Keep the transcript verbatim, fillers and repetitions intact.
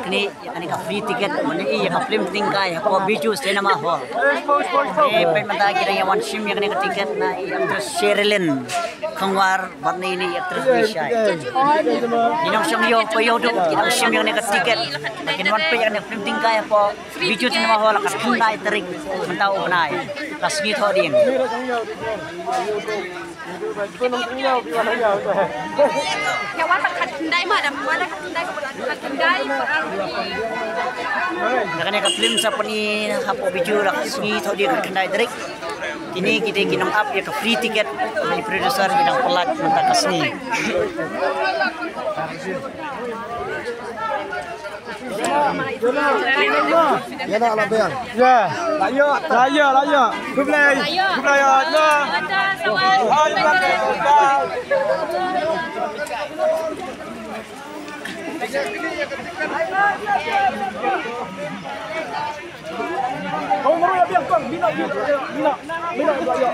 Ni ïa kane ka free ticket, mane ïa ka film tyngkai hapoh Bijou Cinema Hall. Eh, peit mynta ki dang ïa wan shim ïa kane ka ticket na i actress Sherilyn Khanwar bad na ine i actress Nishai. Ki nongshong ïoh, pa ïoh duh, ki nongshim ïa kane ka ticket. Kin wan peit ïa kane ka film tyngkai hapoh Bijou Cinema Hall ha ka khyndai tarik mynta u bnai. Ka sngi Thohdieng. Ïa kane ka film sa pyni hapoh Bijou ha ka sngi Thohdieng ka khyndai tarik. Kine ki dei ki nongap ïa ka free ticket, ki producer ki dang pynlait mynta ka sngi. Ïa na la biang. Ïa. La ïa, la ïa. Khublei. Khublei ïa na. Hai, khublei. Kong, ruh ïa biang, Kong. Mina, mina, mina. Mina, ïa, ïa, ïa.